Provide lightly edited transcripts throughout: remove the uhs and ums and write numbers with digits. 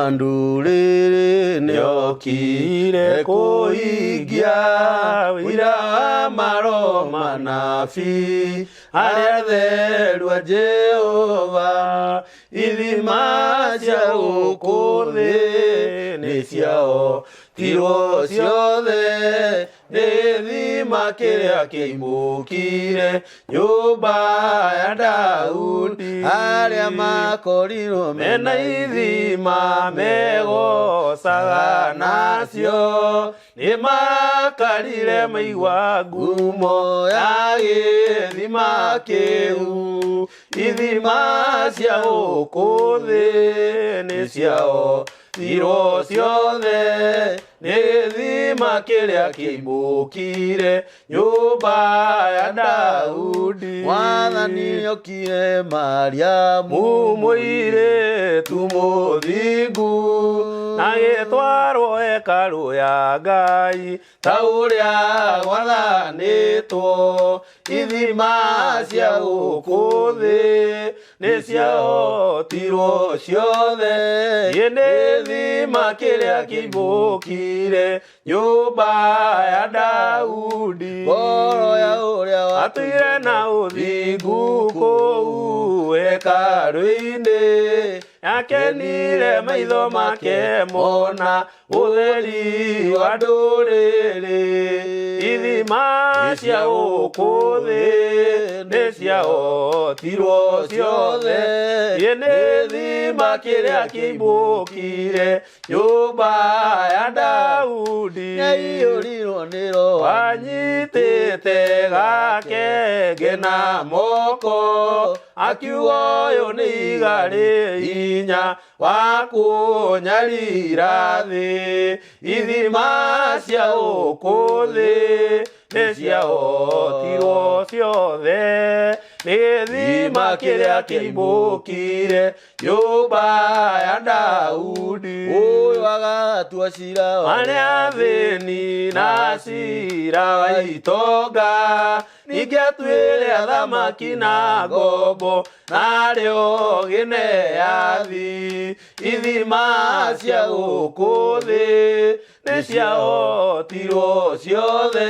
Ndũrĩrĩ nĩokire kũhingia ũira wa maroma nabii arĩa atheru a Jehova. Ithima cia gũkũ thĩ nĩ ciahotirwo ciothe nĩ gĩthima kĩrĩa kĩimbũkire nyũmba ya Daudi. Arĩa makorirwo mena ithima megocaga nacio nĩ makarire maigua ngumo ya gĩthima kĩu. Ithima cia gũkũ thĩ nĩ ciao thirwo ciothe nĩ gĩthima kĩrĩa kĩimbũkire nyũmba ya Daudi. Mwathani nĩokire Mariamu mũirĩtu mũthingu na gĩtwarwo hekarũ ya Ngai ta ũrĩa gwathanĩtwo. Ithima cia gũkũ thĩ nĩ ciahotirwo ciothe ĩ nĩ gĩthima kĩrĩa kĩimbũkire nyũmba ya Daudi. Ngoro ya ũrĩa watũire na ũthingu kũu hekarũ-inĩ yakenire maitho make mona ũtheri wa ndũrĩrĩ. Ithima cia gũkũ thĩ nĩ ciahotirwo ciothe ĩ nĩ gĩthima kĩrĩa kĩimbũkire nyũmba ya Daudi. Nĩaiyũrirwo nĩ Roho wanyitĩte gakenge na moko akiuga ũyũ nĩ iga rĩ hinya wa kũnyarira thĩ. Ithima cia gũkũ thĩ nĩ ciahotirwo ciothe nĩ gĩthima kĩrĩa kĩimbũkire nyũmba ya Daudi. Ũyũ agatua cira wa arĩa athĩni na cira wa itonga, ningĩ atuĩre athamaki na ngombo narĩo gĩneathi. Ithima cia gũkũ thĩ nĩ ciahotirwo ciothe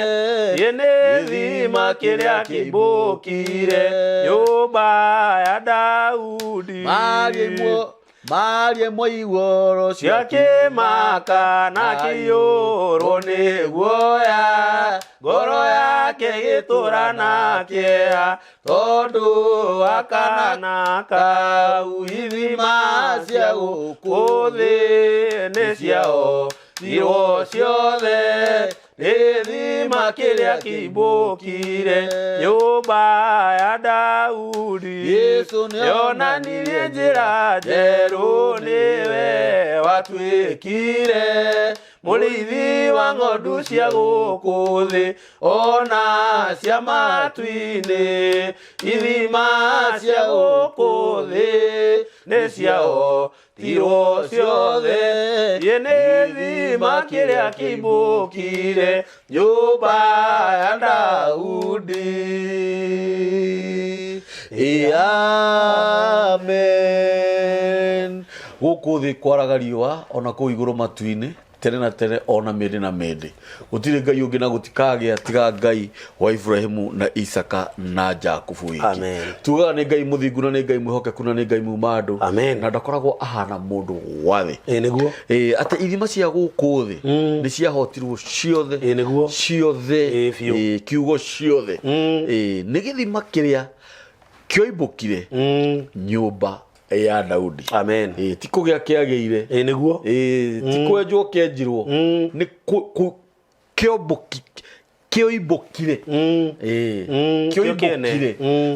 ĩ nĩ gĩthima kĩrĩa kĩimbũkire nyũmba ya Daudi. Marie mwaiguoro cia kĩmaka na kĩiyũrwo nĩ guoya, ngoro yake ĩgĩtũra na kĩeha tondũ wa kana kau. Ithima cia gũkũ thĩ nĩ ciahotirwo ciothe nĩ gĩthima kĩrĩa kĩimbũkire nyũmba ya Daudi. Yesu nĩonanirie njĩra njerũ, nĩwe watuĩkire mũrĩithi wa ng'ondu cia gũkũ thĩ ona cia matu-inĩ. Ithima cia gũkũ thĩ nĩ ciahotirwo ciothe ĩ nĩ gĩthima kĩrĩa kĩimbũkire nyũmba ya Daudi. Amen. Gũkũ thĩ kwaraga riũa ona kũu igũrũ matu-inĩ tene na tene ona mĩndĩ na mĩndĩ. Gũtirĩ Ngai ũngĩ na gũtikagĩa tiga Ngai wa Ibrahimu na Isaka na Jakubu wiki. Amen. Tugaga nĩ Ngai mũthingu na nĩ Ngai mwĩhokeku na nĩ Ngai muma andũ. Amen. Na ndakoragwo ahana mũndũ wa thĩ. Ĩ nĩguo. Ĩ, atĩ ithima cia gũkũ thĩ nĩ ciahotirwo ciothe. Ĩ nĩguo. Ciothe. Ĩ biũ. Ĩ, kiugo ciothe. Ĩ, nĩ gĩthima kĩrĩa kĩoimbũkire nyũmba ya Daudi. Amen. Ĩ, ti kũgĩa kĩagĩire. Ĩ nĩguo. Ĩ, ti kwenjwo kĩenjirwo. Nĩ kĩombũki kĩoimbũkire. Ĩ, Kĩo kĩene. kĩoimbũkire.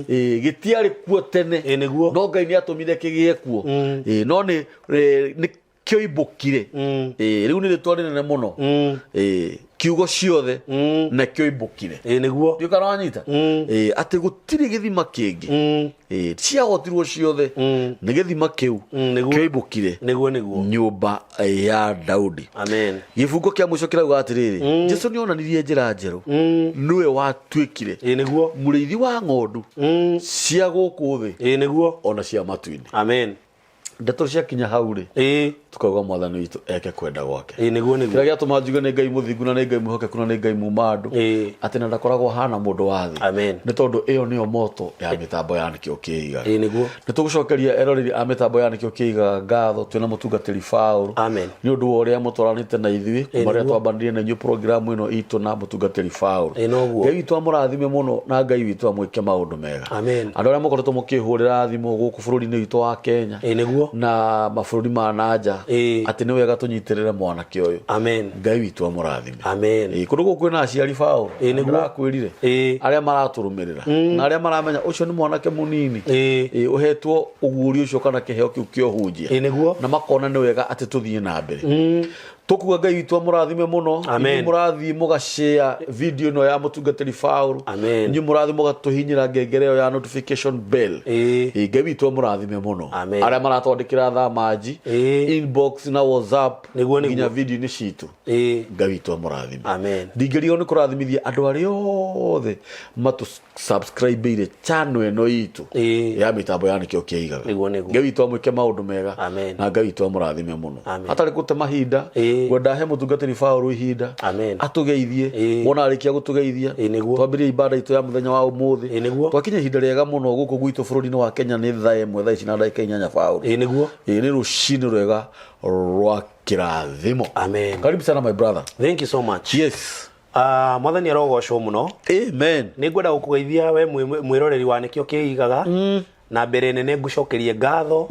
Ĩ, gĩtiarĩ kuo tene. Ĩ nĩguo. No Ngai nĩ atũmire kĩgĩe kuo. Ĩ, no nĩ nĩ kĩoimbũkire. Ĩ, rĩu nĩ rĩtwa rĩnene mũno. Ĩ, kiugo ciothe na kĩoimbũkire. Ĩ nĩguo. Ndiũĩ kana wanyita. Ĩ, atĩ gũtirĩ gĩthima kĩngĩ. Ĩ, ciahotirwo ciothe nĩ gĩthima kĩu Nĩguo. kĩoimbũkire Nĩguo nĩguo. nyũmba ya Daudi. Amen. Gĩbungo kĩa mũico kĩrauga atĩrĩrĩ, Jesu nĩ onanirie njĩra njerũ, nĩwe watuĩkire Ĩ nĩguo. mũrĩithi wa ng'ondu cia gũkũ thĩ Ĩ nĩguo. ona cia matu-inĩ. Amen. Ndeto ciakinya hau rĩ, tukauga Mwathani witũ eke kwenda gwake. Ĩĩ, nĩguo nĩguo. Kĩrĩa gĩatũma njuge nĩ Ngai mũthingu na nĩ Ngai mwĩhokeku na nĩ Ngai muma andũ, atĩ na ndakoragwo hana mũndũ wa thĩ. Amen. Nĩ tondũ ĩyo nĩyo moto ya mĩtambo ya Nĩkĩo Kĩigaga. Ĩĩ, nĩguo. Nĩ tũgũcokeria eroreri a mĩtambo ya Nĩkĩo Kĩigaga ngatho twĩna mũtungatĩri Paul. Amen. Nĩ ũndũ wa ũrĩa mũtwaranĩte na ithuĩ kuma rĩrĩa nĩguo. twambanirie na inyuĩ programu ĩno itũ na mũtungatĩri Paul. Ĩĩ, noguo. Ngai witũ amũrathime mũno na Ngai witũ amwĩke maũndũ mega. Amen. Andũ arĩa mũkoretwo mũkĩhũrĩra thimũ gũkũ bũrũri-inĩ witũ wa Kenya Ĩĩ, nĩguo. na mabũrũri ma na nja, atĩ nĩ wega tũnyitĩrĩre mwanake ũyũ. Amen. Ngai witũ amũrathime. Amen. Ĩĩ, kũndũ gũkũ kwĩna aciari Paul. Ĩĩ, nĩguo. Ndĩrakwĩrire. Arĩa maratũrũmĩrĩra na arĩa maramenya ũcio nĩ mwanake mũnini. Ĩĩ, ũhetwo ũguũrio ũcio kana kĩheo kĩu kĩa ũhunjia. Ĩĩ, nĩguo. Na makona nĩ wega atĩ tũthiĩ na mbere. Tũkuga Ngai witũ amũrathime mũno. Amen. Inyuĩ mũrathiĩ mũgashare video ĩno ya mũtungatĩri Paul. Amen. Inyuĩ mũrathiĩ mũgatũhinyĩra ngengere ĩyo ya notification bell. Ĩĩ, Ngai witũ amũrathime mũno. Amen. Arĩa maratwandĩkĩra thaa manji, inbox na WhatsApp, Nĩguo, nĩguo. nginya video-inĩ citũ. Ngai witũ amũrathime. Amen. Ndingĩrigwo nĩ kũrathimithia andũ arĩa othe matũ subscribe-ire channel ĩno itũ ya mĩtambo ya Nĩkĩo Kĩigaga. Nĩguo, nĩguo. Ngai witũ amwĩke maũndũ mega. Amen. Na Ngai witũ amũrathime mũno. Amen. Hatarĩ gũte mahinda, ngwenda he mũtungatĩri Paul ihinda. Amen. Atũgeithie. Wona arĩkia gũtũgeithia, Ĩĩ, nĩguo. twambĩrĩrie ibada itũ ya mũthenya wa ũmũthĩ. Ĩĩ, nĩguo. Twakinya ihinda rĩega mũno gũkũ gwitũ bũrũri-inĩ wa Kenya nĩ thaa 1 thaa ici na ndagĩka 8 Paul. Ĩĩ, nĩguo. Ĩĩ, nĩ rũcinĩ rwega rwa kĩrathimo. Amen. Karibu sana my brother. Thank you so much. Yes. Mwathani arogocwo mũno. Amen. Nĩ ngwenda gũkũgeithia we mwĩroreri wa Nĩkĩo Kĩigaga. Na mbere nene ngũcokerie ngatho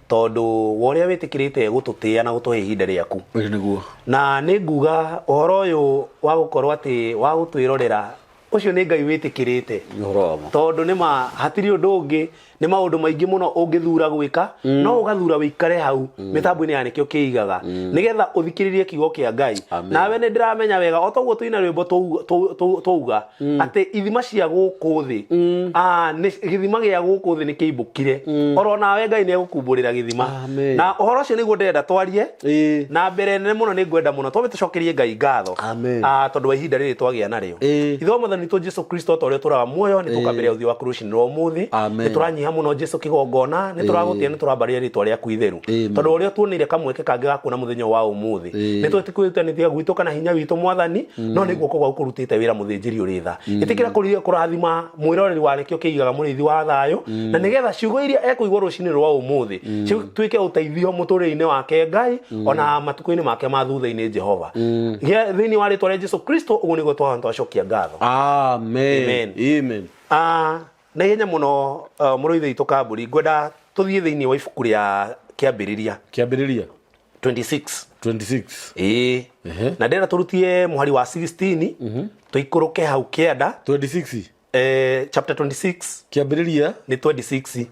tondũ wa ũrĩa wĩtĩkĩrĩte gũtũtĩĩa na gũtũhe ihinda rĩaku. Ĩĩ, nĩguo. Na nĩ nguga ũhoro ũyũ wa gũkorwo atĩ wa gũtwĩrorera ũcio nĩ Ngai wĩtĩkĩrĩte. Nĩ ũhoro wa ma. Tondũ nĩ ma hatirĩ ũndũ ũngĩ, nĩ maũndũ maingĩ mũno ũngĩthura gwĩka, no ũgathura wĩikare hau mĩtambo-inĩ ya Nĩkĩo Kĩigaga nĩgetha ũthikĩrĩrie kiugo kĩa Ngai. Amen. Nawe nĩ ndĩramenya wega o toguo tũina rwĩmbo twauga atĩ ithima cia gũkũ thĩ, gĩthima gĩa gũkũ thĩ nĩ kĩimbũkire. Oro nawe Ngai nĩ egũkumbũrĩra gĩthima. Amen. Na ũhoro ũcio nĩguo ndĩrenda twarie. Na mbere nene mũno nĩ ngwenda mũno twambe tũcokerie Ngai ngatho. Amen. Tondũ wa ihinda rĩrĩ twagĩa narĩo. Ithe wa Mwathani witũ Jesu Kristo ta ũrĩa tũraga muoyo nĩ tũka mbere ya ũthiũ waku rũcinĩ rwa ũmũthĩ. Amen. Nĩ tũranyiha mũno Jesu kĩgongona, nĩ tũragũtĩa, nĩ tũrambarĩria rĩtwa rĩaku itheru. Amen. Tondũ ũrĩa tuonire kamweke kangĩ ga kuona mũthenya wa ũmũthĩ. Nĩ twĩtĩkĩrĩte gwitũ kana hinya witũ Mwathani, no nĩ guoko gwaku kũrutĩte wĩra mũthĩnjĩri ũrĩ tha. Ĩtĩkĩra kũrathima mwĩroreri wa Nĩkĩo Kĩigaga mũrĩithi wa thayũ, na nĩgetha ciugo iria ekũigua rũcinĩ rwa ũmũthĩ cituĩke ũteithio mũtũrĩre-inĩ wake Ngai, ona matukũ-inĩ make ma thutha-inĩ Jehova. Thĩinĩ wa rĩtwa rĩa Jesu Kristo ũguo nĩguo twacokia ngatho. Amen. Amen. Amen. Na ihenya mũno, mũrũithi witũ Kamburi, ngwenda tũthiĩ thĩinĩ wa ibuku rĩa Kĩambĩrĩria. Kĩambĩrĩria. 26. 26. Ĩĩ. Na ndĩrenda tũrutie mũhari wa 16, tũikũrũke hau kĩanda. 26. Chapter 26. Kĩambĩrĩria. Nĩ 26.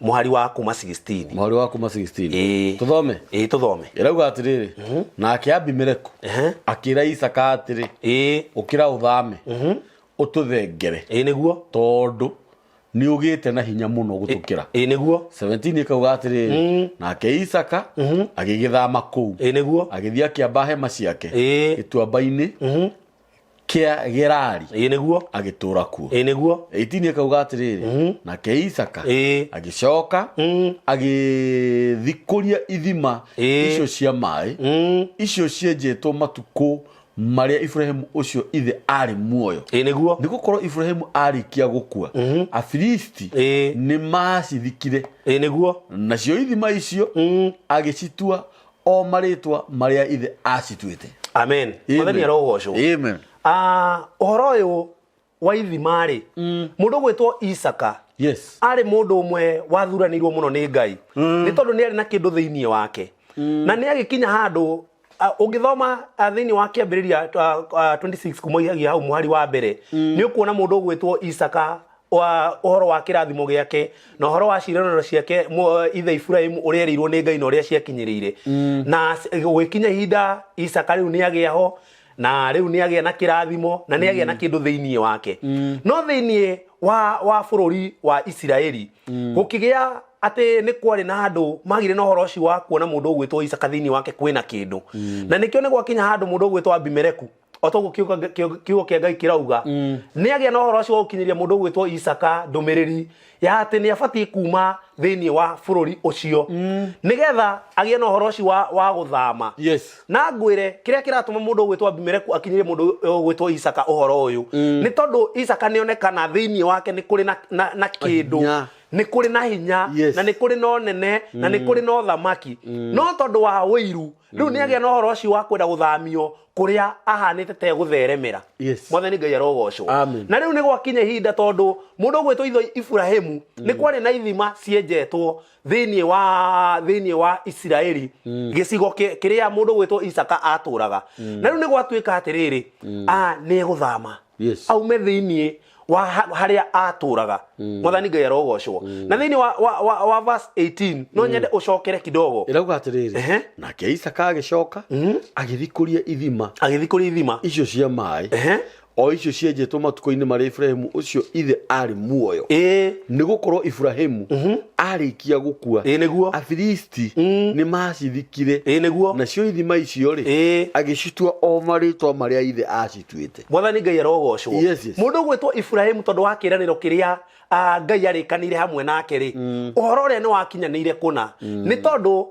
Mũhari wa kuma 16. Mũhari wa kuma 16. Ĩĩ. Tũthome. Ĩĩ, tũthome. Ĩrauga atĩrĩrĩ, nake Abimeleku akĩra Isaka atĩrĩ, ũkĩra ũthame, ũtũthengere. Ĩĩ, nĩguo. Tondũ nĩ ũgĩte na hinya mũno gũtũkĩra. Ĩĩ, nĩguo. 17 ĩkauga atĩrĩrĩ, nake Isaka agĩgĩthama kũu. Ĩĩ, nĩguo. Agĩthiĩ akĩamba hema ciake gĩtuamba-inĩ kĩa Gerari. Ĩĩ, nĩguo. Agĩtũũra kuo. Ĩĩ, nĩguo. 18 ĩkauga atĩrĩrĩ, nake Isaka agĩcoka agĩthikũria ithima icio cia maĩ, icio cienjetwo matukũ marĩa Ibrahimu ũcio ithe arĩ muoyo. Ĩĩ, nĩguo. Nĩ gũkorwo Ibrahimu arĩkia gũkua, Afilisti nĩ macithikire. Ĩĩ, nĩguo. Nacio ithima icio agĩcitua o marĩtwa marĩa ithe acituĩte. Amen. Mwathani arogocwo. Amen. Ũhoro ũyũ wa ithima rĩ, mũndũ ũgwĩtwo Isaka Yes. arĩ mũndũ ũmwe wathuranĩirwo mũno nĩ Ngai. Nĩ tondũ nĩ arĩ na kĩndũ thĩinĩ wake. Na nĩ agĩkinya handũ, ũngĩthoma thĩinĩ wa Kĩambĩrĩria 26 kumagia hau mũhari wa mbere, nĩ ũkuona mũndũ ũgwĩtwo Isaka wa ũhoro wa kĩrathimo gĩake na ũhoro wa ciĩranĩro ciake ithe Ibrahimu ũrĩa erĩirwo nĩ Ngai na ũrĩa ciakinyĩrĩire. Na gũgĩkinya ihinda Isaka rĩu nĩ agĩa ho, na rĩu nĩ agĩa na kĩrathimo na nĩ agĩa na kĩndũ thĩinĩ wake. No thĩinĩ wa bũrũri wa Isiraeli gũkĩgĩa atĩ nĩ kwarĩ na andũ magire na ũhoro ũcio wa kuona mũndũ ũgwĩtwo Isaka thĩinĩ wake kwĩna kĩndũ. Na nĩkĩo nĩ gwakinya handũ mũndũ ũgwĩtwo Abimeleku O toguo kiugo kĩa Ngai kĩrauga, nĩ agĩa na ũhoro ũcio wa gũkinyĩria mũndũ ũgwĩtwo Isaka ndũmĩrĩri ya atĩ nĩ abatiĩ kuma thĩinĩ wa bũrũri ũcio, nĩgetha agĩe na ũhoro ũcio wa gũthama. Na ngwĩre kĩrĩa kĩratũma mũndũ ũgwĩtwo Abimeleku akinyĩrie mũndũ ũgwĩtwo Isaka ũhoro ũyũ, nĩ tondũ Isaka nĩonekana thĩinĩ wake nĩ kũrĩ na kĩndũ, Hinya. nĩ kũrĩ na hinya, na nĩ kũrĩ na ũnene, na nĩ kũrĩ na ũthamaki. No tondũ wa ũiru, rĩu nĩ agĩa na ũhoro ũcio wa kwenda gũthamio kũrĩa ahanĩte te gũtheremera. Mwathani Ngai arogocwo. Amen. Na rĩu nĩ gwakinya ihinda, tondũ mũndũ ũgwĩtwo ithe Iburahimu, nĩ kwarĩ na ithima cienjetwo thĩinĩ wa Isiraeli, gĩcigo kĩrĩa mũndũ ũgwĩtwo Isaka atũraga. Na rĩu nĩ gwatuĩka atĩrĩrĩ, nĩ egũthama aume thĩinĩ wa harĩa atũraga. Mwathani Ngai arogocwo. Na thĩinĩ wa verse 18, no nyende ũcokere kidogo. Ĩrauga atĩrĩrĩ, nake Isaka agĩcoka agĩthikũria ithima Agĩthikũria ithima icio cia maĩ, o icio cienjetwo matukũ-inĩ marĩa Iburahimu ũcio ithe arĩ muoyo, nĩ gũkorwo Iburahimu arĩkia gũkua, ĩĩ nĩguo Afilisti nĩ macithikire. ĩĩ nĩguo Nacio ithima icio rĩ, agĩcitua o marĩtwa marĩa ithe acituĩte. Mwathani Ngai arogocwo. Yes. Mũndũ ũgwĩtwo Iburahimu, tondũ wa kĩĩranĩro kĩrĩa Ngai arĩkanĩire hamwe nake rĩ, ũhoro ũrĩa nĩ wakinyanĩire kũna, nĩ tondũ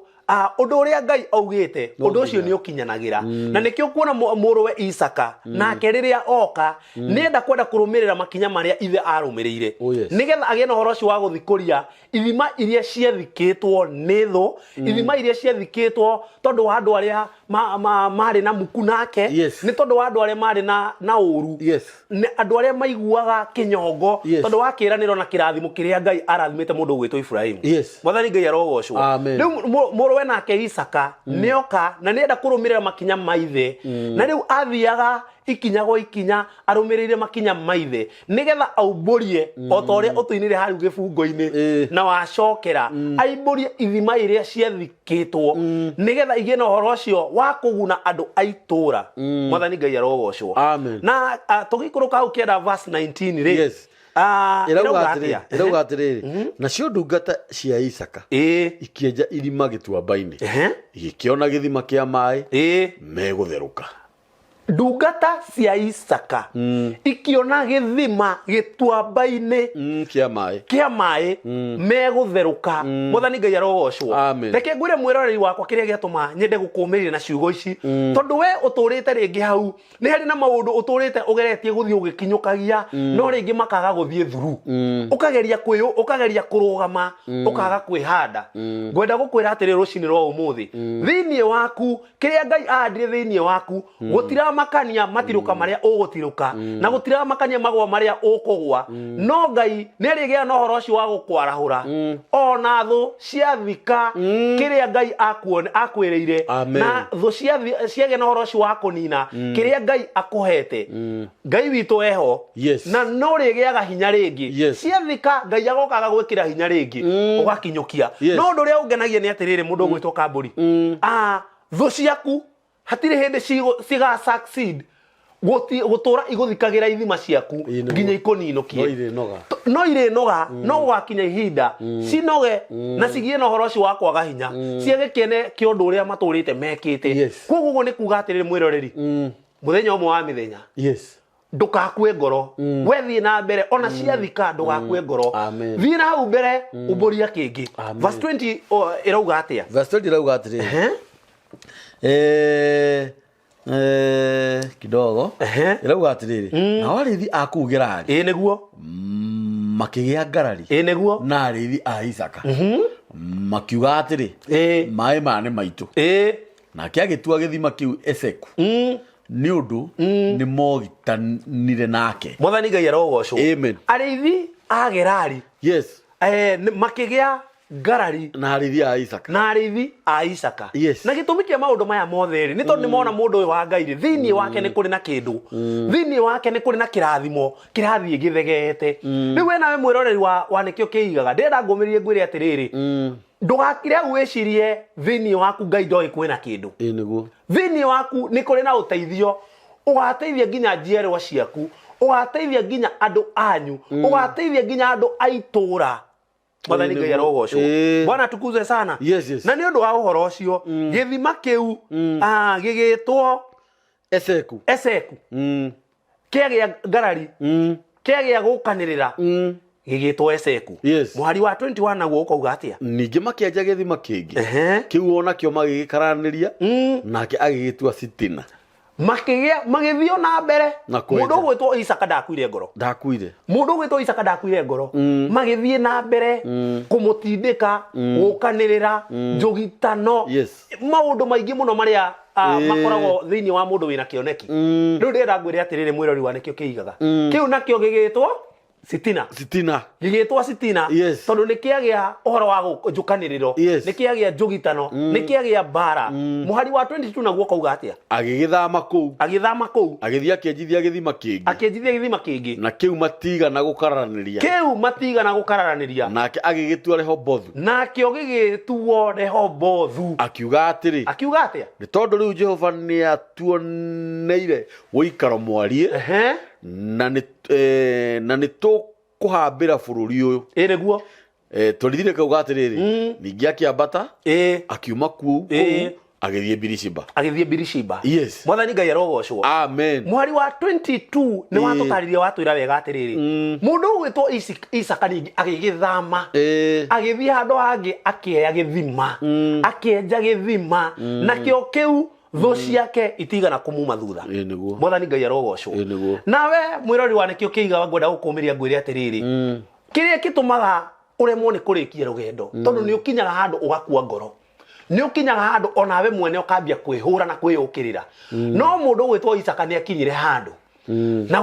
ũndũ ũrĩa Ngai augĩte, ũndũ ũcio nĩ ũkinyanagĩra. Na nĩkĩo kuona mũrũwe Isaka nake rĩrĩa oka, nĩenda kwenda kũrũmĩrĩra makinya marĩa ithe arũmĩrĩire, nĩgetha agĩe na ũhoro ũcio wa gũthikũria ithima iria ciathikĩtwo nĩ thũ, ithima iria ciathikĩtwo tondũ wa andũ arĩa marĩ na muku nake, nĩ tondũ wa andũ arĩa marĩ na ũru, nĩ andũ arĩa maiguaga kĩnyongo, tondũ wa kĩĩranĩro na kĩrathimo kĩrĩa Ngai arathimĩte mũndũ ũgwĩtwo Iburahimu. Mwathani Ngai arogocwo. Amen. Rĩu mũrũwe nake Isaka nĩoka na nĩenda kũrũmĩrĩra makinya ma ithe, na rĩu athiaga ikinya go ikinya arũmĩrĩire makinya ma ithe, nĩgetha aumbũrie o ta ũrĩa ũtũinĩre hau gĩbungo-inĩ, na wacokera aimbũrie ithima iria ciathikĩtwo, nĩgetha igĩe na ũhoro ũcio wa kũguna andũ a itũũra. Mwathani Ngai arogocwo. Amen. Na tũgĩikũrũka hau kĩenda verse 19 rĩ, ĩrauga ĩrauga atĩrĩrĩ, atĩa? Ĩrauga atĩrĩrĩ, nacio ndungata cia Isaka ikĩenja irima gĩtuamba-inĩ, igĩkĩona gĩthima kĩa maĩ megũtherũka. Ndungata cia Isaka ikiona gĩthima gĩtuamba-inĩ kĩa maĩ, kĩa maĩ megũtherũka. Mwathani Ngai arogocwo. Amen. Reke ngwĩre mwĩroreri wakwa kĩrĩa gĩatũma nyende gũkũmĩrĩria na ciugo ici, tondũ we ũtũrĩte rĩngĩ hau nĩ harĩ na maũndũ ũtũrĩte ũgeretie gũthiĩ ũgĩkinyũkagia, no rĩngĩ makaga gũthiĩ thuru, ũkageria kwĩ ũkageria kũrũgama, ũkaga kwĩhanda. Ngwenda gũkwĩra atĩrĩ rũcinĩ rwa ũmũthĩ, thĩinĩ waku kĩrĩa Ngai ahandire thĩinĩ waku, gũtiramakania matirũka marĩa ũgũtirũka, na gũtiramakania magwa marĩa ũkũgwa, no Ngai nĩ arĩgĩa na ũhoro ũcio wa gũkwarahũra ona thũ ciathika kĩrĩa Ngai akwĩrĩire. Amen. Na thũ ciagĩa na ũhoro ũcio wa kũnina kĩrĩa Ngai akũhete, Ngai witũ eho, na no rĩgĩaga hinya rĩngĩ. Ciathika, Ngai agoka agagwĩkĩra hinya rĩngĩ, ũgakinyũkia. No ũndũ ũrĩa ũngenagia nĩ atĩrĩrĩ, mũndũ ũgwĩtwo Kambũri, thũ ciaku hatirĩ hĩndĩ ciga succeed gũtũra igũthikagĩra ithima ciaku Ĩĩ, nĩguo. nginya ikũninũkie. No irĩnoga. No irĩnoga, no gwakinya ihinda cinoge na cigĩe na ũhoro ũcio wa kwaga hinya, ciage kĩene kĩa ũndũ ũrĩa matũrĩte mekĩte. Koguo ũguo nĩ kuga atĩrĩrĩ, mwĩroreri, mũthenya ũmwe wa mĩthenya, ndũgakue ngoro. We thiĩ na mbere, ona ciathika ndũgakue ngoro. Amen. Thiĩ na hau mbere, umbũria kĩngĩ. Amen. Verse 20 ĩrauga atĩa? Verse 20 ĩrauga atĩrĩrĩ, kidogo. Ĩrauga atĩrĩrĩ, nao arĩithi a kũu Gerari ĩĩ nĩguo makĩgĩa ngarari ĩĩ nĩguo na arĩithi a Isaka, makiuga atĩrĩ, maĩ maya nĩ maitũ. Nake agĩtua gĩthima kĩu Eseku, nĩ ũndũ nĩ mogitanire nake. Mwathani Ngai arogocwo. Amen. Arĩithi a Gerari makĩgĩa ngarari na arĩithi a Isaka. Na arĩithi a Isaka. Na gĩtũmi kĩa maũndũ maya mothe rĩ, nĩ tondũ nĩ mona mũndũ ũyũ wa Ngai rĩ, thĩinĩ wake nĩ kũrĩ na kĩndũ, thĩinĩ wake nĩ kũrĩ na kĩrathimo kĩrathiĩ gĩthegeete. Rĩu we nawe mwĩroreri wa Nĩkĩo Kĩigaga, ndĩrenda ngũmĩrĩrie ngwĩre atĩrĩrĩ, ndũgakire hau wĩcirie thĩinĩ waku Ngai ndoĩ kwĩna kĩndũ. Ĩĩ nĩguo. Thĩinĩ waku nĩ kũrĩ na ũteithio ũgateithia nginya njiarwa ciaku, ũgateithia nginya andũ anyu, ũgateithia nginya andũ a itũũra. Mwathani Ngai arogocwo. Bwana atukuzwe sana. Na nĩ ũndũ wa ũhoro ũcio, gĩthima kĩu gĩgĩtwo Eseku. Eseku. Kĩagĩa ngarari, kĩagĩa gũkanĩrĩra, gĩgĩtwo Eseku. Yes. Mũhari wa 21 naguo ũkauga atĩa? Ningĩ makĩenja gĩthima kĩngĩ, kĩu onakĩo magĩgĩkaranĩria, nake agĩgĩtua Sitina. Makĩgĩa, magĩthiĩ o na mbere. Na kwenja. Mũndũ ũgwĩtwo Isaka ndakuire ngoro. Ndakuire. Mũndũ ũgwĩtwo Isaka ndakuire ngoro. Magĩthiĩ na mbere kũmũtindĩka, gũkanĩrĩra, njũgitano. Yes. Maũndũ maingĩ mũno marĩa makoragwo thĩinĩ wa mũndũ wĩna kĩoneki. Rĩu ndĩrenda ngwĩre atĩrĩrĩ, mwĩrori wa nĩkĩo kĩigaga. Kĩu nakĩo gĩgĩtwo Sitina. Sitina. Gĩgĩtwo Sitina. Yes. Tondũ nĩ kĩagĩa ũhoro wa njũkanĩrĩro. Yes. Nĩ kĩagĩa njũgitano. Nĩ kĩagĩa mbara. Mũhari wa 22 naguo ũkauga atĩa? Agĩgĩthama kũu. Agĩthama kũu. Agĩthiĩ akĩenjithia gĩthima kĩngĩ. Akĩenjithia gĩthima kĩngĩ. Na kĩu matigana gũkararanĩria. Kĩu matigana gũkararanĩria. Nake agĩgĩtua Rehobothu. Nakĩo gĩgĩtuo Rehobothu. Akiuga atĩrĩ. Akiuga atĩa? Nĩ tondũ rĩu Jehova nĩatuoneire ũikaro mwariĩ. Na nĩ na nĩ tũkũhambĩra bũrũri ũyũ. Ĩ nĩguo. Twarithire kauga atĩrĩrĩ, ningĩ akĩambata, akiuma kũu agĩthiĩ Birishiba. Agĩthiĩ Birishiba. Yes. Mwathani Ngai arogocwo. Amen. Mweri wa 22 nĩ watũtarĩria, watwĩra wega atĩrĩrĩ, mũndũ ũgwĩtwo Isaka ningĩ agĩgĩthama, agĩthiĩ handũ hangĩ, akĩeya gĩthima, akĩenja gĩthima, nakĩo kĩu thũ ciake itigana kumuma thutha. Ĩ nĩguo. Mwathani Ngai arogocwo. Ĩ nĩguo. Nawe mwĩrori wa nĩkĩo kĩigaga, ngwenda gũkũmĩria ngwĩre atĩrĩrĩ, kĩrĩa gĩtũmaga ũremwo nĩ kũrĩkia rũgendo, tondũ nĩ ũkinyaga handũ ũgakua ngoro, nĩ ũkinyaga handũ onawe mwene ũkambia kwĩhũra na kwĩyũkĩrĩra. No mũndũ ũgwĩtwo Isaka nĩ akinyire handũ na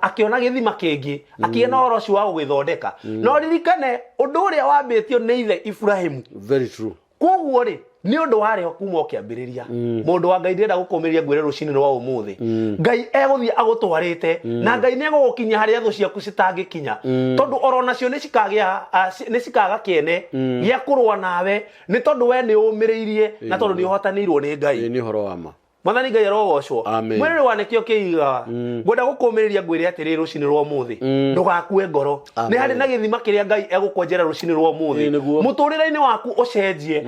akĩona gĩthima kĩngĩ, akĩgĩa na ũhoro ũcio wa gũgĩthondeka. No ririkane ũndũ ũrĩa wambĩtio nĩ ithe Ibrahimu. Very true. Koguo rĩ, nĩ ũndũ warĩ ho kuma ũkĩambĩrĩria. Mũndũ wa Ngai, ndĩrenda gũkũmĩrĩria ngwĩre rũcinĩ rwa ũmũthĩ, Ngai egũthiĩ agũtwarĩte, na Ngai nĩ egũgũkinyia harĩa thũ ciaku citangĩkinya, tondũ oro nacio nĩ cikagĩa nĩ cikaga kĩene gĩa kũrũa nawe, nĩ tondũ we nĩ ũmĩrĩirie na tondũ nĩ ũhotanĩirwo nĩ Ngai. Ĩ nĩ ũhoro wa ma. Mwathani Ngai arogocwo. Amen. Mwĩrĩ wa nĩkĩo kĩigaga, ngwenda gũkũmĩrĩria ngwĩre atĩrĩ rũcinĩ rwa ũmũthĩ, ndũgakue ngoro. Nĩ Amen. harĩ na gĩthima kĩrĩa Ngai egũkwenjera rũcinĩ rwa ũmũthĩ. Ĩ nĩguo. Mũtũrĩre-inĩ waku ũcenjie,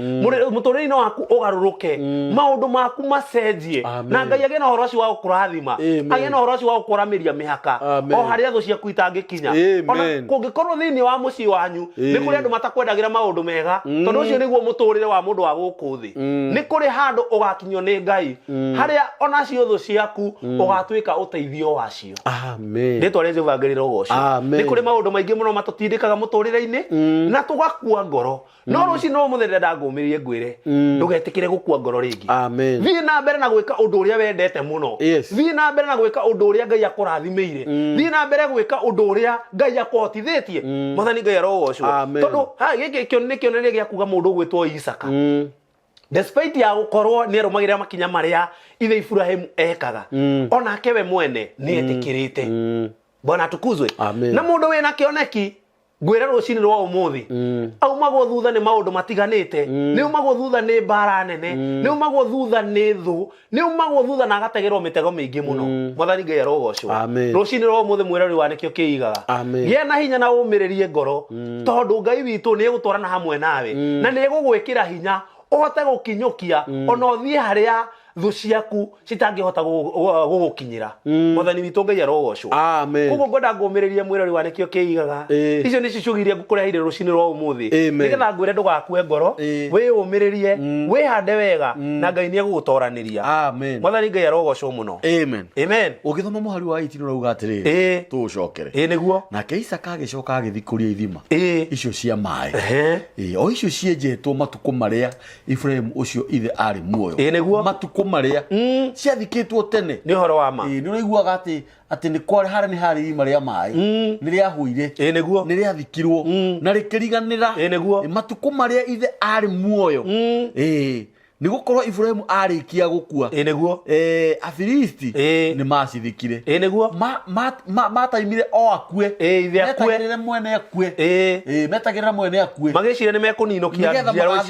mũtũrĩre-inĩ waku ũgarũrũke, maũndũ maku macenjie, Amen. na Ngai agĩe na ũhoro ũcio wa gũkũrathima, Amen. agĩe na ũhoro ũcio wa gũkũramĩria mĩhaka Amen. o harĩa thũ ciaku itangĩkinya. Amen. Ona kũngĩkorwo thĩinĩ wa mũciĩ wanyu nĩ kũrĩ andũ matakwendagĩra maũndũ mega, tondũ ũcio nĩguo mũtũrĩre wa mũndũ wa gũkũ thĩ, nĩ kũrĩ handũ ũgakinyio nĩ Ngai harĩa onacio thũ ciaku ũgatuĩka ũteithio wacio. Amen. Rĩtwa rĩa Jehova Ngai rĩrogocwo. Amen. Nĩ kũrĩ maũndũ maingĩ mũno matũtindĩkaga mũtũrĩre-inĩ na tũgakua ngoro. No rũcinĩ rwa ũmũthĩ ndĩrenda ngũmĩrĩrie ngwĩre, ndũgetĩkĩre gũkua ngoro rĩngĩ. Amen. Thiĩ na mbere na gwĩka ũndũ ũrĩa wendete mũno. Yes. Thiĩ na mbere na gwĩka ũndũ ũrĩa Ngai akũrathimĩire. Thiĩ na mbere gwĩka ũndũ ũrĩa Ngai akũhotithĩtie. Mwathani Ngai arogocwo. Amen. Tondũ ha gĩkĩ nĩ kĩonereria gĩa kuga mũndũ ũgwĩtwo Isaka, despite ya gũkorwo nĩ arũmagĩrĩra makinya marĩa ithe Ibrahimu ekaga, onake we mwene nĩ etĩkĩrĩte. Bwana atukuzwe. Amen. Na mũndũ wĩna kĩoneki, ngwĩre rũcinĩ rwa ũmũthĩ, aumagwo thutha nĩ maũndũ matiganĩte, nĩ aumagwo thutha nĩ mbara nene, nĩ aumagwo thutha nĩ thũ, nĩ aumagwo thutha na agategerwo mĩtego mĩingĩ mũno. Mwathani Ngai arogocwo. Amen. Rũcinĩ rwa ũmũthĩ, mwĩrori wa nĩkĩo kĩigaga, Amen. gĩa na hinya na ũmĩrĩrie ngoro, tondũ Ngai witũ nĩ egũtwarana hamwe nawe, na nĩ egũgwĩkĩra hinya ũhote gũkinyũkia ona ũthiĩ harĩa thũ ciaku citangĩhota gũgũkinyĩra. Mwathani witũ Ngai arogocwo. Amen. Koguo ngwenda ngũmĩrĩrie mwĩrori wa nĩkĩo kĩigaga, icio nĩcio ciugo iria ngũkũreheire rũcinĩ rwa ũmũthĩ, Amen. nĩgetha ngwĩre ndũgakue ngoro, wĩyũmĩrĩrie, wĩhande wega, na Ngai nĩ egũgũtoranĩria. Amen. Mwathani Ngai arogocwo mũno. Amen. Amen. Ũgĩthoma mũhari wa 18 ũrauga atĩrĩrĩ, tũũcokere. Ĩ nĩguo. Nake Isaka agĩcoka agĩthiĩ kũrĩa ithima icio cia maĩ, o icio cienjetwo matukũ marĩa Ibrahimu ũcio ithe arĩ muoyo. Ĩ nĩguo. Matukũ marĩa ciathikĩtwo tene. Nĩ ũhoro wa ma. Ĩ, nĩ ũraiguaga atĩ nĩ kwarĩ harĩa nĩ harĩ irima rĩa maĩ, nĩ rĩahũire, Ĩ nĩguo. nĩ rĩathikirwo na rĩkĩriganĩra. Ĩ nĩguo. Ĩ, matukũ marĩa ithe arĩ muoyo. Ĩ, nĩ gũkorwo Ibrahimu arĩkia gũkua, Ĩ nĩguo. Afilisti nĩ macithikire. Ĩ nĩguo. Mataimire o akue. Ĩ, ithe akue. Metagĩrĩre mwene akue. Ĩ, metagĩrĩra mwene akue, Magĩciria nĩ mekũninũkia Nĩgetha njiaro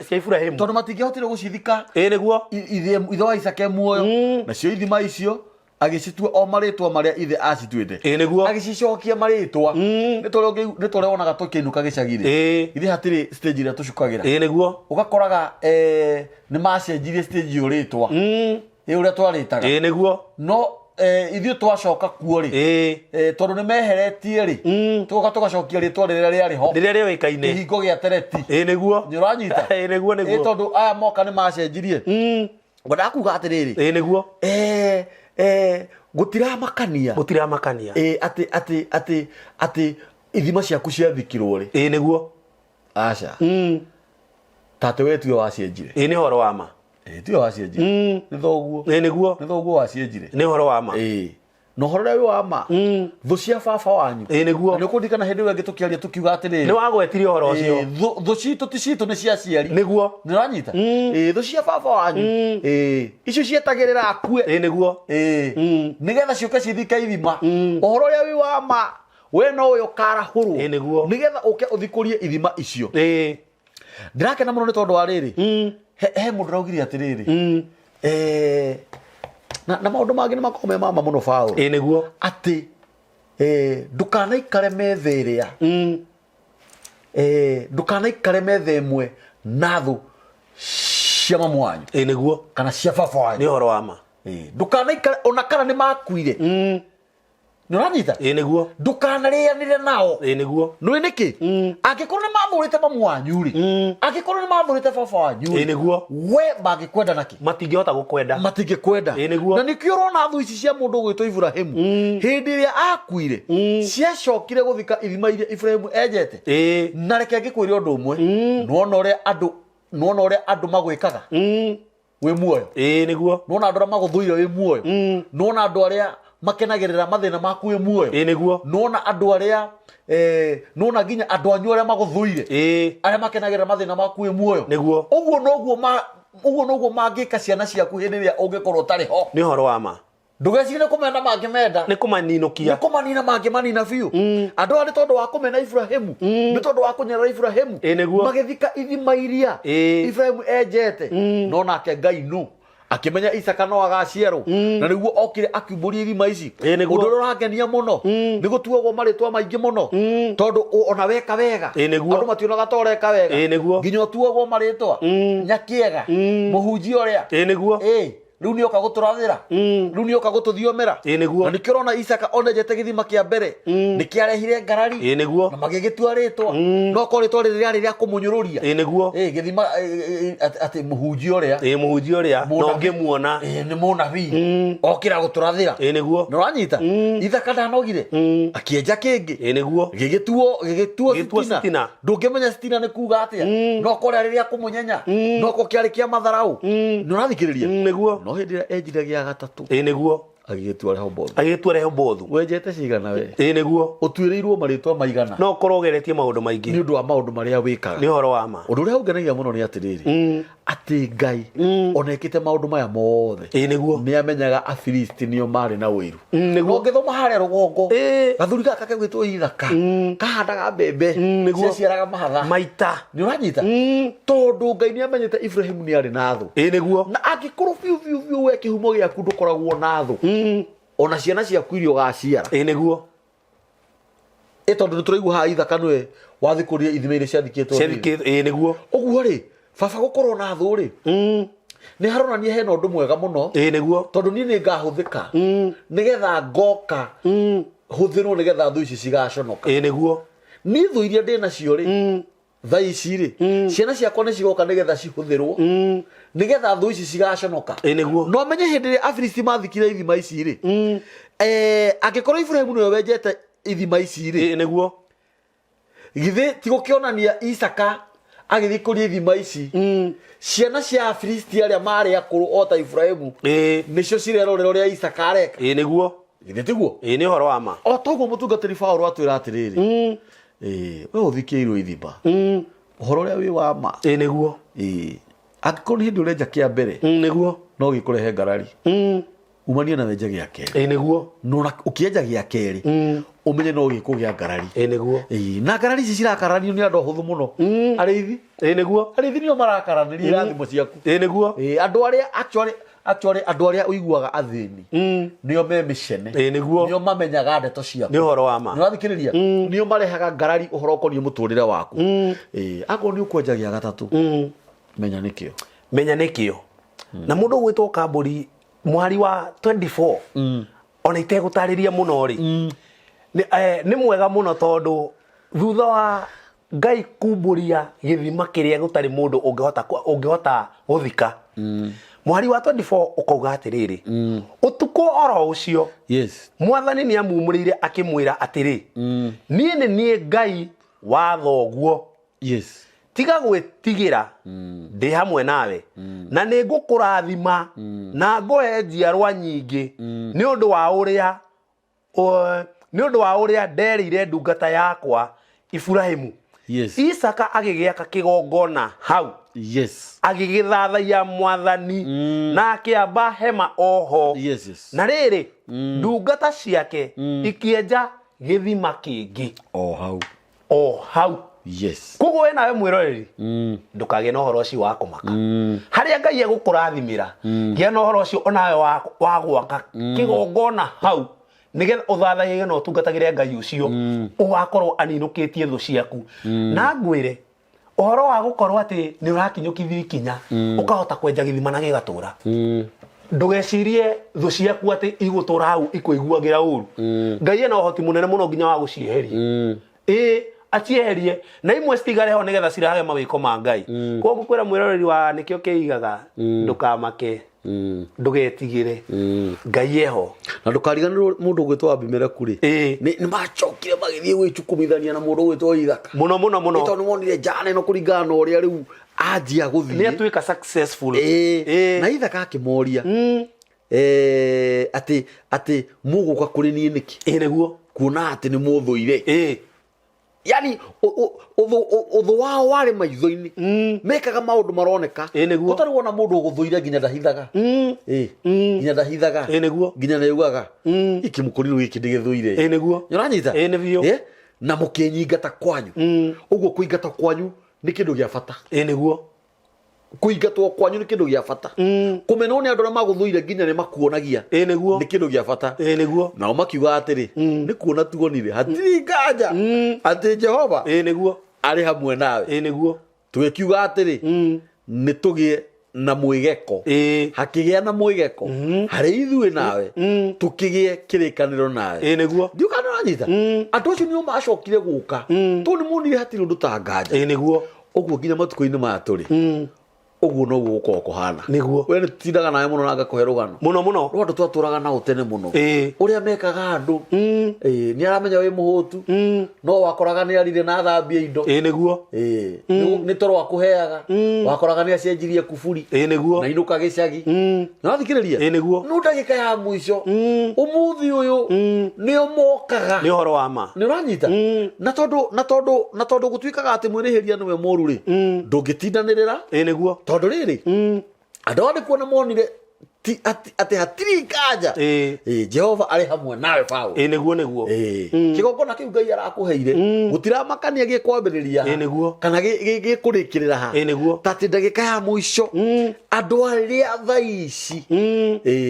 cia Ibrahimu, tondũ matingĩahotire gũcithika Ĩ nĩguo. Ithe wa Isaka e muoyo. Nacio ithima icio agĩcitua o marĩtwa marĩa ithe acituĩte. Ĩ nĩguo. Agĩcicokia marĩtwa. Nĩ torĩa wonaga tũkĩinũka gĩcagi-rĩ, ithe hatirĩ stage ĩrĩa tũcukagĩra. Ĩ nĩguo. Ũgakoraga nĩ macenjirie stage ĩyo rĩtwa. Ĩ ũrĩa twarĩtaga. Ĩĩ nĩguo. No ithuĩ twacoka kuo rĩ, tondũ nĩ meheretie rĩ, tũgoka tũgacokia rĩtwa rĩrĩa rĩarĩ ho, Rĩrĩa rĩoĩkaine. Kĩhingo gĩa Tereti. Ĩĩ nĩguo. Nĩ ũranyita? Ĩĩ nĩguo nĩguo. Tondũ aya moka nĩ macenjirie. Ngwendaga kuga atĩrĩrĩ, Ĩĩ nĩguo. Gũtiramakania. Gũtiramakania. Atĩ atĩ atĩ atĩ ithima ciaku ciathikirwo rĩ. Ĩĩ nĩguo. Aca. Ta atĩ we tiwe wacienjire. Ĩĩ nĩ ũhoro wa ma. Ĩĩ tiwe wacienjire. Nĩ thoguo. Ĩĩ nĩguo. Nĩ thoguo wacienjire. Nĩ ũhoro wa ma. Ĩĩ. Na ũhoro ũrĩa wĩ wa ma, thũ cia baba wanyu. Ĩĩ nĩguo. Na nĩ ũkũririkana hĩndĩ ĩyo ĩngĩ tũkĩaria tũkiuga atĩrĩrĩ. Nĩ wagwetire ũhoro ũcio. Ĩĩ, thũ citũ ti citũ nĩ cia aciari. Nĩguo. Nĩ ũranyita? Ĩĩ, thũ cia baba wanyu. Ĩĩ, icio cietagĩrĩra akue. Ĩĩ nĩguo. Ĩĩ. Nĩgetha ciũke cithike ithima. Ũhoro ũrĩa wĩ wa ma, we no we ũkarahũrwo. Ĩĩ nĩguo. Nĩgetha ũke ũthikũrie ithima icio. Ĩĩ. Ndĩrakena mũno nĩ tondũ wa rĩrĩ. He mũndũ ũraugire atĩrĩrĩ. Na maũndũ mangĩ nĩ makoragwo me mama mũno Paũlũ. Ĩĩ nĩguo. Atĩ ndũkanaikare metha ĩrĩa. Ndũkanaikare metha ĩmwe na thũ cia mamu wanyu. Ĩĩ nĩguo. Kana cia baba wanyu. Nĩ ũhoro wa ma. Ndũkanaikare ona kana nĩ makuire. Nĩ ũranyita? Ĩĩ nĩguo. Ndũkanarĩanĩre nao. Ĩĩ nĩguo. Nĩ nĩkĩ? Angĩkorwo nĩ mathũrĩte mamu wanyu rĩ, angĩkorwo nĩ mathũrĩte baba wanyu rĩ, Ĩĩ nĩguo. we mangĩkwenda nakĩ? Matingĩhota gũkwenda. Matingĩkwenda. Ĩĩ nĩguo. Na nĩkĩo ũrona thũ ici cia mũndũ ũgwĩtwo Iburahĩmu, hĩndĩ ĩrĩa akuire, ciacokire gũthika ithima iria Iburahĩmu enjete. Ĩĩ. Na reke ngĩkwĩre ũndũ ũmwe, nĩwona ũrĩa andũ, nĩwona ũrĩa andũ magwĩkaga? Wĩ muoyo. Ĩĩ nĩguo. Nĩwona andũ arĩa magũthũire wĩ muoyo? Nĩwona andũ arĩa makenagĩrĩra mathĩna maku wĩ muoyo? Ĩĩ nĩguo. Nĩwona andũ arĩa, nĩwona nginya andũ anyu arĩa magũthũire? Ĩĩ. Arĩa makenagĩrĩra mathĩna maku wĩ muoyo? Nĩguo. Ũguo noguo ũguo noguo mangĩka ciana ciaku hĩndĩ ĩrĩa ũngĩkorwo ũtarĩ ho. Nĩ ũhoro wa ma. Ndũgecirie nĩ kũmenda mangĩmenda. Nĩ kũmaninũkia. Nĩ kũmanina mangĩmanina biũ. Andũ aya nĩ tondũ wa kũmena Iburahĩmu. Nĩ tondũ wa kũnyarara Iburahĩmu. Ĩĩ nĩguo. Magĩthika ithima iria Iburahĩmu enjete. No nake Ngai nũ akĩmenya Isaka no agaciarwo. Na nĩguo okire akiumbũria ithima ici. Ĩĩ nĩguo. Ũndũ ũrĩa ũrangenia mũno, nĩ gũtuagwo marĩtwa maingĩ mũno. Tondũ ona weka wega, Ĩĩ nĩguo. andũ mationaga ta ũreka wega. Ĩĩ nĩguo. Nginya ũtuagwo marĩtwa. Nyakĩega. Mũhunjia ũrĩa. Ĩĩ nĩguo. Ĩĩ. Rĩu nĩoka gũtũrathĩra. Rĩu nĩoka gũtũthiomera. Ĩĩ nĩguo. Na nĩkĩo ũrona Isaka onenjete gĩthima kĩa mbere. Nĩkĩarehire ngarari. Ĩĩ nĩguo. Na magĩgĩtua rĩtwa. No korwo rĩtwa rĩrĩ rĩarĩ rĩa kũmũnyũrũria. Ĩĩ nĩguo. Ĩĩ gĩthima, atĩ mũhunjia ũrĩa. Ĩĩ mũhunjia ũrĩa. Na Mũnabii. ũngĩmuona. Ĩĩ nĩ mũnabii. Okĩra gũtũrathĩra. Ĩĩ nĩguo. Nĩ ũranyita? Ithaka ndanogire. Akĩenja kĩngĩ. Ĩĩ nĩguo. Gĩgĩtuo, gĩgĩtuo Gĩgĩtuo sitina. sitina. Ndũngĩmenya sitina nĩ kuga atĩa. No korwo rĩarĩ rĩa kũmũnyenya. No korwo kĩarĩ kĩa matharaũ. Nĩ ũrathikĩrĩria? Nĩguo. No hĩndĩ ĩrĩa enjire gĩa gatatũ. Ĩĩ nĩguo. Agĩgĩtua Rehobothu. Agĩgĩtua Rehobothu. Wenjete cigana we? Ĩĩ nĩguo. Ũtuĩrĩirwo marĩtwa maigana. No ũkorwo ũgeretie maũndũ maingĩ. Nĩ ũndũ wa maũndũ marĩa wĩkaga. Nĩ ũhoro wa ma. Ũndũ ũrĩa ũngenagia mũno nĩ atĩrĩrĩ, atĩ Ngai ona ekĩte maũndũ maya mothe. Ĩĩ nĩguo. Nĩ amenyaga Afilisti nĩo marĩ na ũiru. Nĩguo. Na ũngĩthoma harĩa rũgongo, Ĩĩ. gathuri gaka kegwĩtwo Ithaka, kahandaga mbembe, Nĩguo. ciaciaraga mahatha. Maita. Nĩ ũranyita? Tondũ Ngai nĩ amenyete Ibrahim nĩ arĩ na thũ. Ĩĩ nĩguo. Na angĩkorwo biũ biũ biũ we kĩhumo gĩaku ndũkoragwo na thũ. Ona ciana ciaku iria ũgaciara. Ĩĩ nĩguo. Ĩ tondũ nĩ tũraigua haha Ithaka nĩwe wathikũrire ithima iria ciathikĩtwo nĩ ithe. Ciathikĩtwo, ĩĩ nĩguo. Ũguo rĩ, baba gũkorwo na thũ rĩ, nĩ haronania hena ũndũ mwega mũno. Ĩĩ nĩguo. Tondũ niĩ nĩ ngahũthĩka. Nĩgetha ngoka hũthĩrwo nĩgetha thũ ici cigaconoka. Ĩĩ nĩguo. Niĩ thũ iria ndĩ nacio rĩ, thaa ici rĩ, ciana ciakwa nĩ cigoka nĩgetha cihũthĩrwo, nĩgetha thũ ici cigaconoka. Ĩĩ nĩguo. No menye hĩndĩ ĩrĩa Afilisti mathikire ithima ici rĩ, angĩkorwo Iburahĩmu nĩwe wenjete ithima ici rĩ, Ĩĩ nĩguo. Githĩ ti gũkĩonania Isaka agĩthiĩ kũria ithima ici, ciana cia Afilisti arĩa marĩ akũrũ o ta Iburahĩmu, Ĩĩ. nĩcio cirerorera ũrĩa Isaka areka. Ĩĩ nĩguo. Githĩ tiguo? Ĩĩ nĩ ũhoro wa ma. O toguo mũtungatĩri Paũlũ atwĩra atĩrĩrĩ, we ũthikĩirwo ithima. Ũhoro ũrĩa wĩ wa ma. Ĩĩ nĩguo. Ĩĩ. Angĩkorwo nĩ hĩndĩ ũrenja kĩa mbere, Nĩguo. no gĩkũrehe ngarari. Umania na wenje gĩa kerĩ. Ĩĩ nĩguo. No na ũkĩenja gĩa kerĩ, ũmenye no gĩkũgĩa ngarari. Ĩĩ nĩguo. Ĩĩ, na ngarari ici cirakararanio nĩ andũ ahũthũ mũno. Arĩithi. Ĩĩ nĩguo. Arĩithi nĩo marakaranĩria irathimo ciaku. Ĩĩ nĩguo. Ĩĩ, andũ arĩa actually andũ arĩa ũiguaga athĩni, nĩo me mĩcene. Ĩĩ nĩguo. Nĩo mamenyaga ndeto ciaku. Nĩ ũhoro wa ma. Nĩ ũrathikĩrĩria? Nĩo marehaga ngarari ũhoro ũkoniĩ mũtũrĩre waku. Ĩĩ, akorwo nĩ ũkwenja gĩa gatatũ, menya nĩkĩo. Menya nĩkĩo. Na mũndũ ũgwĩtwo Kambũri Mũhari wa 24, ona itegũtarĩria mũno rĩ, nĩ mwega mũno, tondũ thutha wa Ngai kumbũria gĩthima kĩrĩa gũtarĩ mũndũ ũngĩhota gũthika, mũhari wa 24 ũkauga atĩrĩrĩ, ũtukũ oro ũcio Mwathani nĩ amumũrĩire akĩmwĩra atĩrĩ, "Niĩ nĩ niĩ Ngai wa thoguo. Tiga gwĩtigĩra, ndĩ hamwe nawe, na nĩ ngũkũrathima na ngũhe njiarwa nyingĩ nĩ ũndũ wa ũrĩa nderĩire ndungata yakwa Iburahimu." Isaka agĩgĩaka kĩgongona hau, agĩgĩthathaiya Mwathani, na akĩamba hema oho. Na rĩrĩ, ndungata ciake ikĩenja gĩthima kĩngĩ O hau. O hau. Koguo we nawe mwĩroreri, ndũkagĩe na ũhoro ũcio wa kũmaka. Harĩa Ngai egũkũrathimĩra, gĩa na ũhoro ũcio onawe wa gwaka kĩgongona hau, nĩgetha ũthathaiye na ũtungatagĩre Ngai ũcio ũgakorwo aninũkĩtie thũ ciaku. Na ngwĩre ũhoro wa gũkorwo atĩ nĩ ũrakinyũkithia ikinya, ũkahota kwenja gĩthima na gĩgatũra, ndũgecirie thũ ciaku atĩ igũtũra hau ikũiguagĩra ũru. Ngai ena ũhoti mũnene mũno nginya wa gũcieheria, ĩĩ, acieherie na imwe citigare ho nĩgetha cirahage mawĩko ma Ngai. Koguo ngũkwĩra mwĩroreri wa Nĩkĩo Kĩigaga, ndũkamake, ndũgetigĩre, Ngai eho. Na ndũkariganĩrwo mũndũ ũgwĩtwo Abimeleku rĩ, nĩ macokire magĩthiĩ gwĩcukumithania na mũndũ ũgwĩtwo Ithaka Mũno mũno mũno. Nĩ tondũ nĩmonire njana ĩno, kũringana na ũrĩa rĩu anjia Nĩ gũthiĩ, atuĩka successful. Na Ithaka akĩmoria atĩ mũgũka kũrĩ niĩ nĩkĩ, Ĩĩ nĩguo. kuona atĩ nĩ mũthũire? Yani ũthũ wao warĩ maitho-inĩ, mekaga maũndũ maroneka. Ĩĩ nĩguo. Ũtarĩ wona mũndũ ũgũthũire nginya ndahithaga? Ĩĩ, nginya ndahithaga. Ĩĩ nĩguo. Nginya nĩaugaga, "Gĩkĩ mũkũrirũ gĩkĩ ndĩgĩthũire." Ĩĩ nĩguo. Ũranyita? Ĩĩ nĩ biũ. Na mũkĩnyingata kwanyu. Ũguo kũingata kwanyu nĩ kĩndũ gĩa bata. Ĩĩ nĩguo. Kũingatwo kwanyu nĩ kĩndũ gĩa bata. Kũmenwo nĩ andũ arĩa magũthũire nginya nĩ makuonagia Ĩĩ nĩguo. nĩ kĩndũ gĩa bata. Ĩĩ nĩguo. Nao makiuga atĩrĩ, "Nĩ kuona tuonire hatirĩ nganja atĩ Jehova Ĩĩ nĩguo. arĩ hamwe nawe." Ĩĩ nĩguo. Tũgĩkiuga atĩrĩ, "Nĩ tũgĩe na mwĩgeko." Hakĩgĩa na mwĩgeko harĩ ithuĩ nawe, tũkĩgĩe kĩrĩkanĩro nawe. Ĩĩ nĩguo. Ndiũ kana ũranyita? Andũ acio nĩo macokire gũka, tondũ nĩ monire hatirĩ ũndũ ta nganja. Ĩĩ nĩguo. Ũguo nginya matukũ-inĩ maya tũrĩ, ũguo noguo gũkorwo kũhana. We nĩ tindaga nawe mũno na ngakũhe rũgano Mũno mũno. Rwa andũ twatũraga nao tene mũno, ũrĩa mekaga andũ. Nĩ aramenya wĩ mũhũtu, no wakoraga nĩ arire na athambia indo. Ĩĩ nĩguo. Nĩ toro akũheaga, wakoraga nĩ acenjirie kuburi Ĩĩ nĩguo. Na inũka gĩcagi. Nĩwathikĩrĩria? Ĩĩ nĩguo. No ndagĩka ya mũico, ũmũthĩ ũyũ nĩo mokaga. Nĩ ũhoro wa ma. Nĩ ũranyita? Na tondũ gũtuĩkaga atĩ mwĩrĩhĩria nĩwe mũru rĩ, ndũngĩtindanĩrĩra. Ĩĩ nĩguo. Tondũ rĩrĩ, andũ aya nĩ kuona monire atĩ hatirĩ nganja. Jehova arĩ hamwe nawe, Paũlũ. Ĩĩ nĩguo nĩguo. Kĩgongona kĩu Ngai arakũheire gũtiramakania gĩkwambĩrĩria ha Ĩĩ nĩguo. kana gĩkũrĩkĩrĩra ha. Ĩĩ nĩguo. Ta atĩ ndagĩka ya mũico, andũ arĩa thaa ici,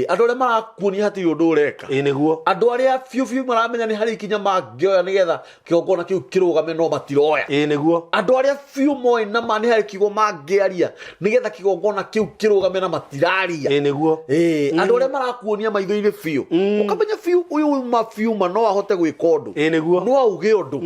andũ arĩa marakuonia hatirĩ ũndũ ũreka, Ĩĩ nĩguo. Andũ arĩa biũ biũ maramenya nĩ harĩ ikinya mangĩoya nĩgetha kĩgongona kĩu kĩrũgame, no matiroya. Ĩĩ nĩguo. Andũ arĩa biũ moĩ na ma nĩ harĩ kiugo mangĩaria nĩgetha kĩgongona kĩu kĩrũgame, na matiraria. Ĩĩ nĩguo. Andũ arĩa marakuonia maitho-inĩ biũ, ũkamenya biũ ũyũ ma biũ ma no ahote gwĩka ũndũ, Ĩĩ nĩguo. No auge ũndũ,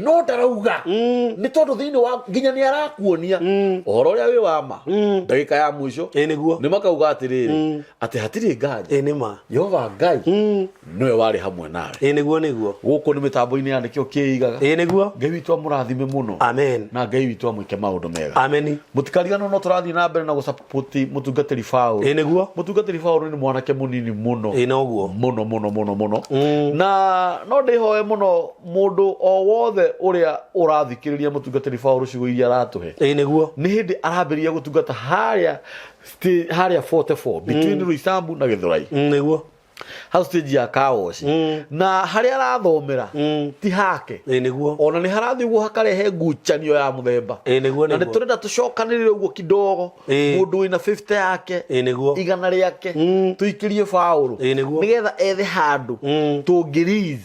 no ndarauga, nĩ tondũ thĩinĩ wa nginya nĩ arakuonia ũhoro ũrĩa wĩ wa ma. Ndagĩka ya mũico Ĩĩ nĩguo. nĩ makauga atĩrĩrĩ, atĩ hatirĩ nganja Ĩĩ nĩ ma. Jehova Ngai nĩwe warĩ hamwe nawe. Ĩĩ nĩguo nĩguo. Gũkũ nĩ mĩtambo-inĩ ya Nĩkĩo Kĩigaga. Ĩĩ nĩguo. Ngai witũ amũrathime mũno. Amen. Na Ngai witũ amwĩke maũndũ mega. Ameni. Mũtikariganwo no tũrathiĩ na mbere na gũsapoti mũtungatĩri Paul. Ĩĩ nĩguo. Mũtungatĩri Paul nĩ mwanake mũnini mũno. Ĩĩ noguo. Mũno mũno mũno mũno. Na no ndĩhoe mũno mũndũ o wothe ũrĩa ũrathikĩrĩria mũtungatĩri Paul, ciugo iria aratũhe, Ĩĩ nĩguo. Nĩ hĩndĩ arambĩrĩria gũtungata harĩa 44 between Roysambu na Gĩthũrai. Nĩguo. Hau stage ya kawoci na harĩa arathomera ti hake. Ĩĩ nĩguo. Ona nĩ harathiĩ ũguo hakarehe ngucanio ya mũthemba. Ĩĩ nĩguo. Na nĩ Nĩguo. tũrenda tũcokanĩrĩre ũguo kidogo. Mũndũ wĩna 50 yake, Ĩĩ nĩguo. 100 rĩake, tũikĩrie baũrũ Ĩĩ nĩguo. nĩgetha ethe handũ tũngĩriz.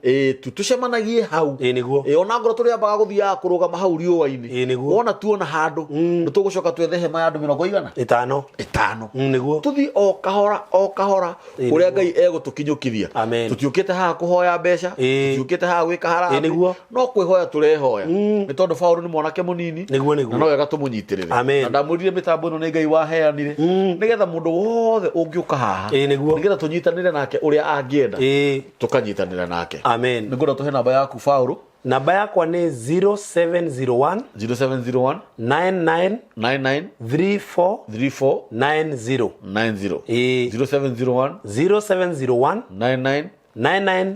Ĩĩ tu tũcemanagie hau. Ĩĩ nĩguo. Ĩĩ ona ngorwo tũrĩambaga gũthiaga kũrũgama hau riũa-inĩ. Ĩĩ nĩguo. Wona tuona handũ nĩ tũgũcoka twethe hema ya andũ mĩrongo igana 5. 5. Nĩguo. Tũthiĩ o kahora o kahora Ĩĩ ũrĩa nĩguo. Ngai egũtũkinyũkithia. Amen. Tũtiũkĩte haha kũhoya mbeca. Tũtiũkĩte haha gwĩka harambee. Nĩguo. No kwĩhoya tũrehoya nĩ tondũ Paũlũ nĩ mwanake mũnini. Nĩguo, nĩguo. Na no wega tũmũnyitĩrĩre. Amen. Na ndamwĩrire mĩtambo ĩno nĩ Ngai waheanire nĩgetha mũndũ wothe ũngĩũka haha Ĩĩ nĩguo. nĩgetha tũnyitanĩre nake ũrĩa angĩenda, tũkanyitanĩra nake. Amen. Nĩngwenda tũhe namba yaku, Paũlũ. Namba yakwa nĩ 0701 0701 99 99 34 34 90. 90. Ĩĩ. 0701 0701 99 99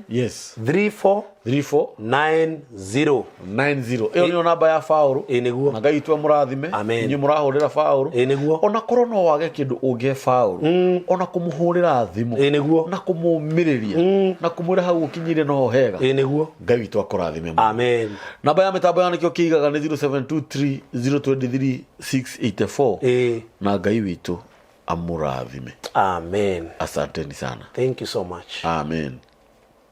34 34 90. 90. Ĩyo nĩyo namba ya Paũlũ. Ĩĩ nĩguo. Na Ngai witũ amũrathime. Amen. Inyuĩ mũrahũrĩra Paũlũ. Ĩĩ nĩguo. Ona korwo no wage kĩndũ ũngĩhe Paũlũ, ona kũmũhũrĩra thimũ, Ĩĩ nĩguo. na kũmũmĩrĩria na kũmwĩra hau ũkinyire noho hega. Ĩĩ nĩguo. Ngai witũ akũrathime mũno. Amen. Namba ya mĩtambo ya nĩkĩo kĩigaga nĩ 0723 023 684. Na Ngai witũ amũrathime. Amen. Asanteni sana. Thank you so much. Amen.